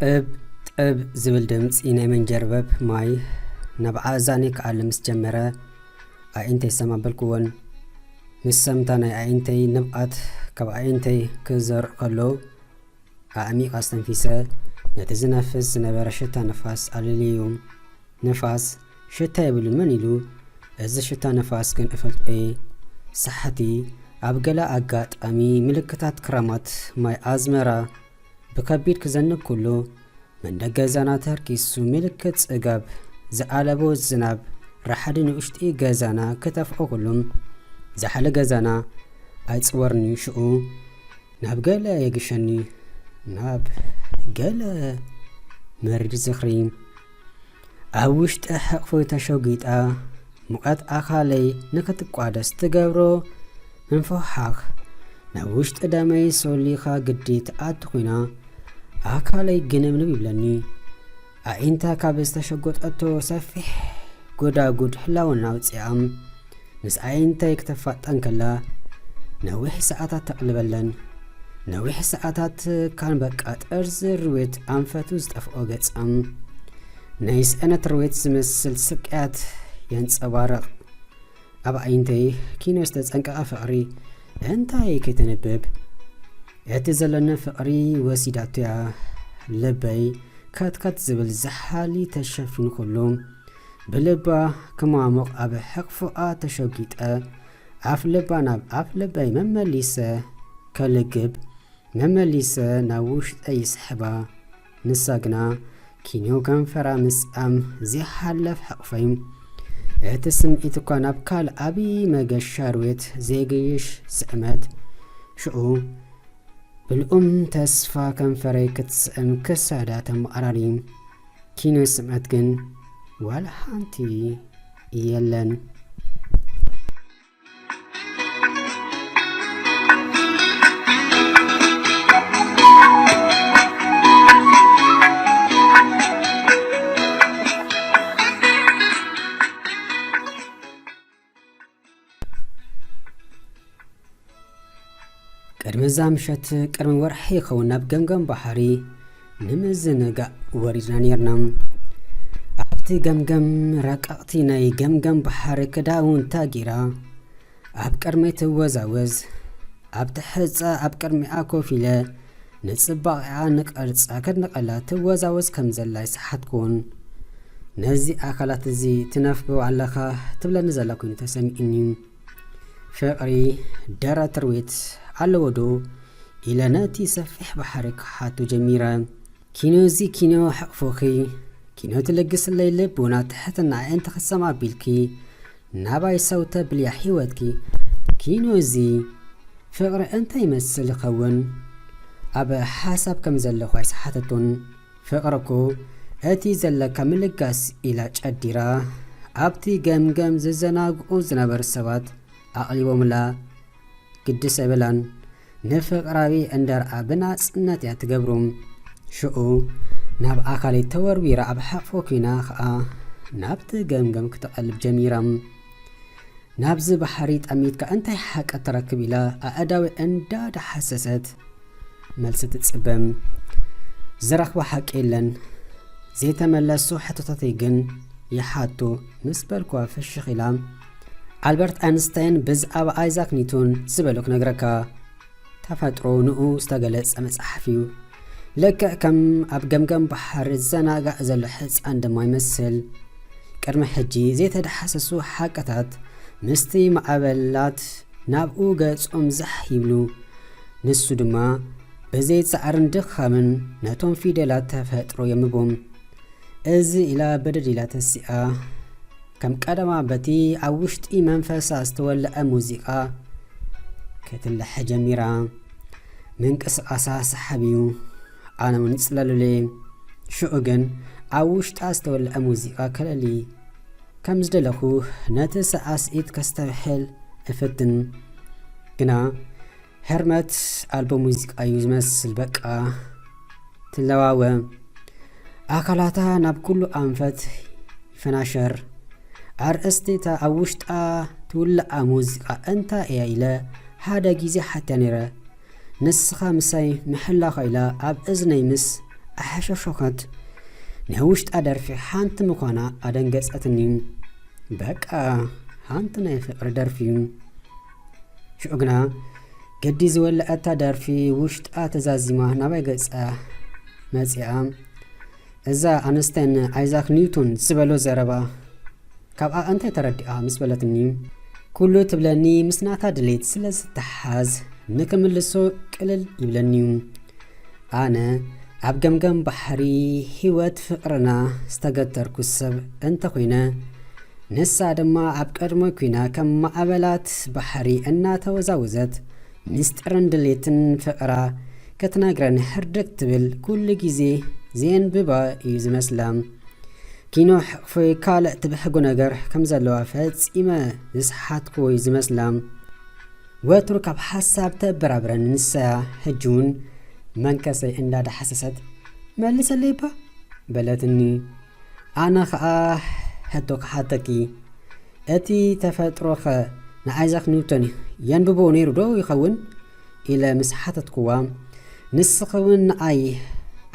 እብ ጥብ ዝብል ድምፂ ናይ መንጀርበብ ማይ ናብ ኣእዛነይ ክኣሊ ምስ ጀመረ፣ ኣዒንተይ ሰም ኣበልክወን። ምስ ሰምታ ናይ ኣዒንተይ ንብዓት ካብ ኣዒንተይ ክዘርእ ከሎ፣ ኣዕሚቕ ኣስተንፊሰ፣ ነቲ ዝነፍስ ዝነበረ ሽታ ንፋስ ኣለልየዮ። ንፋስ ሽታ የብሉን፣ መን ኢሉ? እዚ ሽታ ንፋስ ግን እፈልጦ እየ። ሳሕቲ፣ ኣብ ገለ ኣጋጣሚ ምልክታት ክራማት ማይ ኣዝመራ ብከቢድ ክዘንብ ከሎ፣ መንደቕ ገዛና ተርኪሱ ምልክት ጽጋብ ዝኣለቦ ዝናብ ራሕዲ ንውሽጢ ገዛና ክተፍኦ ከሎ፣ ዛሕሊ ገዛና ኣይጽወርን'ዩ። ሽዑ ናብ ገለ የግሸኒ፣ ናብ ገለ መሪር ዝኽሪ። ኣብ ውሽጢ ሕቕፎይ ተሸጒጣ፣ ሙቐት ኣኻለይ ንኽትቋደስ ትገብሮ ምንፍሕሓኽ፣ ናብ ውሽጢ ደመይ ሶሊኻ ግዲ ትኣቱ ኾይና፣ ኣካለይ ግንብንብ ይብለኒ። ኣዒንታ ካብ ዝተሸጎጠቶ ሰፊሕ ጎዳጉድ ህላወና ኣውጺኣ፣ ምስ ኣዒንተይ ክተፋጠን ከላ፣ ነዊሕ ሰዓታት ተቕልበለን። ነዊሕ ሰዓታት ካን በቃ ጥርዚ ርዌት ኣንፈቱ ዝጠፍኦ ገጻ፣ ናይ ስእነት ርዌት ዝመስል ስቅያት የንጸባርቕ። ኣብ ኣዒንተይ ኪኖ ዝተጸንቀቐ ፍቕሪ እንታይ ከይተንብብ፣ እቲ ዘለኒ ፍቕሪ ወሲዳቶ'ያ። ልበይ ከትከት ዝብል ዛሕሊ ተሸፊኑ ከሎ፣ ብልባ ክማሙቕ ኣብ ሕቕፎኣ ተሸጒጠ፣ ኣፍ ልባ ናብ ኣፍ ልበይ መመሊሰ ከልግብ፣ መመሊሰ ናብ ውሽጠይ ይስሕባ። ንሳ ግና ኪኖ ከንፈራ ምስኣም ዘይሓለፍ ሕቕፈይ፣ እቲ ስምዒት እኳ ናብ ካልእ ዓቢ መገሻ ርዌት ዘይገይሽ ስዕመት። ሽዑ ብልኡም ተስፋ ከንፈረይ ክትስዕም ክሳዳ ተመቓራሪ። ኪኖ ስዕመት ግን ዋላ ሓንቲ የለን። ቅድሚ እዛ ምሸት፣ ቅድሚ ወርሒ ይኸውን፣ ናብ ገምገም ባሕሪ ንምዝንጋዕ ወሪድና ነይርና። ኣብቲ ገምገም ረቀቕቲ ናይ ገምገም ባሕሪ ክዳውንታ ጌራ ኣብ ቅድመይ ትወዛወዝ። ኣብቲ ሕጻ ኣብ ቅድሚኣ ኮፍ ኢለ ንጽባቐኣ ንቐርጻ ከድንቐላ ትወዛወዝ ከም ዘላ ኣይሰሓትኩን። ነዚ ኣካላት እዚ ትነፍጎ ኣለኻ ትብለኒ ዘላ ኮይኑ ተሰሚዕኒ። ፍቕሪ ደረት ርዌት ኣለዎ ዶ? ኢለ ነቲ ሰፊሕ ባሕሪ ክሓቶ ጀሚረ። ኪኖ እዚ ኪኖ ሕቕፎኺ፣ ኪኖ ትልግስለይ ልቦና ትሕትና ኣየንተ ክሰም ኣቢልኪ፣ ናባይ ሰው ተብልያ ህይወትኪ። ኪኖ እዚ ፍቕሪ እንታይ ይመስል ይኸውን? ኣብ ሓሳብ ከም ዘለኹ ኣይሰሓተቶን። ፍቕሪ እኮ እቲ ዘለካ ምልጋስ ኢላ ጨዲራ፣ ኣብቲ ገምገም ዝዘናግዑ ዝነበሩ ሰባት ኣቕሊቦምላ ግድስ ኣይበላን። ንፍቕራዊ እንደርኣ ብናጽነት እያ ትገብሮ። ሽዑ ናብ ኣካለይ ተወርዊራ ኣብ ሓቕፎ ኮይና ኸኣ ናብቲ ገምገም ክትቐልብ ጀሚራ። ናብዚ ባሕሪ ጠሚትካ እንታይ ሓቂ ትረክብ ኢላ ኣእዳወይ እንዳዳሓሰሰት መልሲ ትጽበ። ዝረኽቦ ሓቂ የለን። ዘይተመለሱ ሕቶታተይ ግን ይሓቱ ምስ በልኩዋ ፍሽኽ ኢላ፣ ኣልበርት ኣይንስታይን ብዛዕባ ኣይዛክ ኒውቶን ዝበሎ ክነግረካ። ተፈጥሮ ንኡ ዝተገለጸ መጽሓፍ እዩ። ልክዕ ከም ኣብ ገምገም ባሕሪ ዝዘናጋዕ ዘሎ ሕጻን ድማ ይመስል። ቅድሚ ሕጂ ዘይተዳሓሰሱ ሓቅታት ምስቲ ማዕበላት ናብኡ ገጾም ዛሕ ይብሉ። ንሱ ድማ ብዘይ ጻዕርን ድኻምን ነቶም ፊደላት ተፈጥሮ የንብቦም። እዚ ኢላ ብድድ ኢላ ተሲኣ፣ ከም ቀደማ በቲ ኣብ ውሽጢ መንፈሳ ዝተወልዐ ሙዚቃ ክትልሐ ጀሚራ። ምንቅስቓሳ ሰሓብ እዩ። ኣነ እውን ይጽለሉለይ። ሽዑ ግን ኣብ ውሽጣ ዝተወልዐ ሙዚቃ ከለሊ ከም ዝደለኹ ነቲ ሳዕስዒት ከስተብሕል እፍትን። ግና ህርመት ኣልቦ ሙዚቃ እዩ ዝመስል። በቃ ትለዋወ። ኣካላታ ናብ ኩሉ ኣንፈት ይፈናሸር። ኣርእስቲ እታ ኣብ ውሽጣ ትውልዓ ሙዚቃ እንታይ እያ ኢለ ሓደ ግዜ ሓትያ ነይረ። ንስኻ ምሳይ ምሕላኻ ኢላ ኣብ እዝነይ ምስ ኣሐሸሾኸት። ናይ ውሽጣ ደርፊ ሓንቲ ምዃና ኣደንገጸትኒ። በቃ ሓንቲ ናይ ፍቕሪ ደርፊ እዩ። ሽዑ ግና ገዲ ዝወለዐታ ደርፊ ውሽጣ ተዛዚማ ናባይ ገጻ መጺኣ። እዛ ኣንስታይን ኣይዛክ ኒውቶን ዝበሎ ዘረባ ካብኣ እንታይ ተረዲኣ ምስ በለትኒ፣ ኩሉ ትብለኒ ምስ ናታ ድሌት ስለ ዝተሓዝ ንክምልሶ ቅልል ይብለኒ እዩ። ኣነ ኣብ ገምገም ባሕሪ ህይወት ፍቕርና ዝተገተርኩ ሰብ እንተኾይነ፣ ንሳ ድማ ኣብ ቀድሞ ኩና ከም ማዕበላት ባሕሪ እናተወዛወዘት ምስጢርን ድሌትን ፍቕራ ክትነግረን ህርድግ ትብል ኩሉ ግዜ ዘየንብባ እዩ ዝመስላ። ኪኖ ሕቕፎይ ካልእ ትብሕጎ ነገር ከም ዘለዋ ፈጺመ ዝሰሓትኩ እዩ ዝመስላ። ወትሩ ካብ ሓሳብ ተበራብረን ንሳ ሕጂ እውን መንከሰይ እንዳዳሓሰሰት መልሰለይ እባ በለትኒ። ኣነ ኸኣ ሕቶ ክሓተኪ፣ እቲ ተፈጥሮኸ ንኣይዛክ ኒውቶን የንብቦ ነይሩ ዶ ይኸውን? ኢለ ምስ ሓተትኩዋ፣ ንስኺ እውን ንኣይ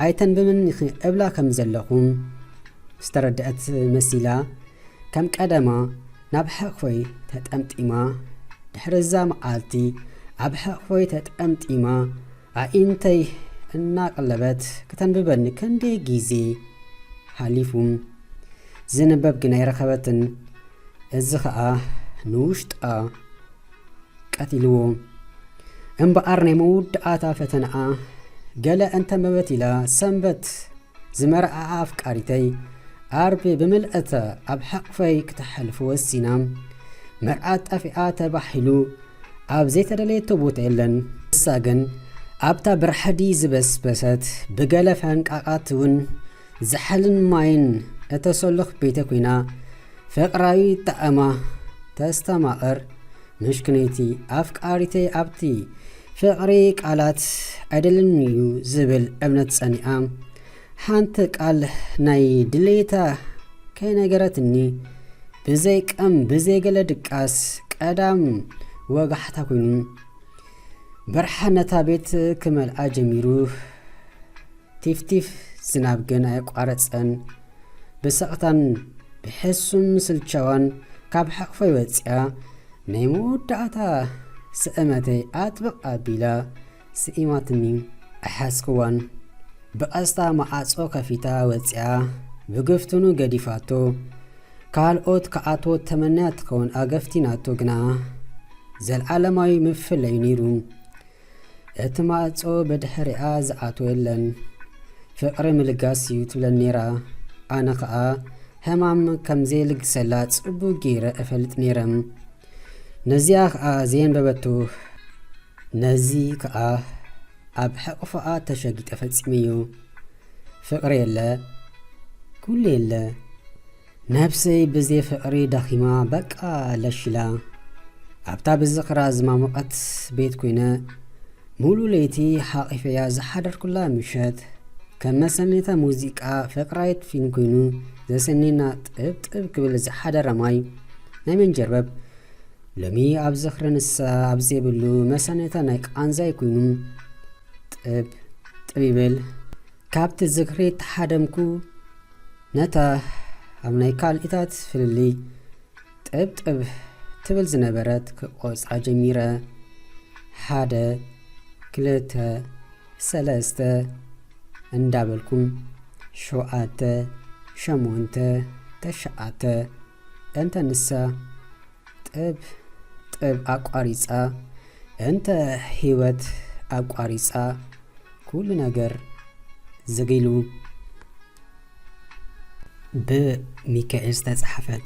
ኣይተንብብን ኢኺ እብላ ከም ዘለኹ ዝተረድአት መሲላ፣ ከም ቀደማ ናብ ሕቕፎይ ተጠምጢማ፣ ድሕሪ እዛ መዓልቲ ኣብ ሕቕፎይ ተጠምጢማ ኣዒንተይ እናቐለበት ክተንብበኒ ክንደይ ግዜ ሓሊፉ። ዝንበብ ግን ኣይረኸበትን። እዚ ኸኣ ንውሽጣ ቀቲልዎ። እምበኣር ናይ መወዳእታ ፈተናኣ ገለ እንተንበበት ኢላ ሰንበት ዝመርዓኣ ኣፍቃሪተይ ዓርቢ ብምልእታ ኣብ ሕቕፈይ ክተሕልፎ ወሲና። መርዓት ጠፊኣ ተባሂሉ ኣብ ዘይተደለየቶ ቦታ የለን። ንሳ ግን ኣብታ ብራሕዲ ዝበስበሰት ብገለ ፈንቃቓት እውን ዛሕልን ማይን እተሰልኽ ቤተ ኮይና ፍቕራዊ ጣዕማ ተስተማቕር። ምሽክነይቲ ኣፍቃሪተይ ኣብቲ ፍቕሪ ቃላት ኣይደልን እዩ ዝብል እምነት ጸኒዓ፣ ሓንቲ ቃል ናይ ድሌታ ከይነገረትኒ ብዘይ ቀም ብዘይ ገለ ድቃስ ቀዳም ወጋሕታ ኮይኑ። ብርሃን ነታ ቤት ክመልኣ ጀሚሩ። ቲፍቲፍ ዝናብ ግን ኣየቋረጸን። ብስቕታን ብሕሱም ስልቻዋን ካብ ሕቕፎይ ወጺኣ ናይ መወዳእታ ስእመተይ ኣጥብቕ ኣቢላ ስኢማትኒ። ኣይሓዝክዋን። ብቐስታ መዓጾ ከፊታ ወጺኣ ብግፍትኑ ገዲፋቶ። ካልኦት ክኣትዎ ተመንያ ትኸውን ኣገፍቲናቶ ግና ዘልዓለማዊ ምፍለዩ ነይሩ። እቲ ማዕጾ ብድሕሪኣ ዝኣትዎ የለን። ፍቕሪ ምልጋስ እዩ ትብለን ነይራ። ኣነ ኸኣ ሕማም ከም ዘይልግሰላ ጽቡቕ ገይረ እፈልጥ ነይረ። ነዚኣ ኸኣ ዘየንበበቶ፣ ነዚ ከኣ ኣብ ሕቕፎኣ ተሸጊጠ ፈጺመዮ። ፍቕሪ የለ፣ ኩሉ የለ። ነብሰይ ብዘይ ፍቕሪ ደኺማ በቃ ለሽ ኢላ። ኣብታ ብዝኽራ ዝማሞቐት ቤት ኮይነ ሙሉ ለይቲ ሓቒፈያ ዝሓደርኩላ ምሸት፣ ከም መሰነይታ ሙዚቃ ፍቕራይት ፊልም ኮይኑ ዘሰንየና ጥብጥብ ክብል ዝሓደረ ማይ ናይ መንጀርበብ ሎሚ ኣብ ዝኽሪ ንሳ ኣብ ዘይብሉ መሰነታ ናይ ቃንዛይ ኮይኑ ጥብ ጥብ ይብል። ካብቲ ዝኽሪ ተሓደምኩ ነታ ኣብ ናይ ካልኢታት ፍልልይ ጥብ ጥብ ትብል ዝነበረት ክቆጻ ጀሚረ። ሓደ፣ ክልተ፣ ሰለስተ እንዳበልኩም ሸውዓተ፣ ሸሞንተ፣ ተሽዓተ እንተ ንሳ ጥብ ጥብ ኣቋሪጻ፣ እንተ ህይወት ኣቋሪጻ፣ ኩሉ ነገር ዝግ ኢሉ። ብሚካኤል ዝተጻሕፈት።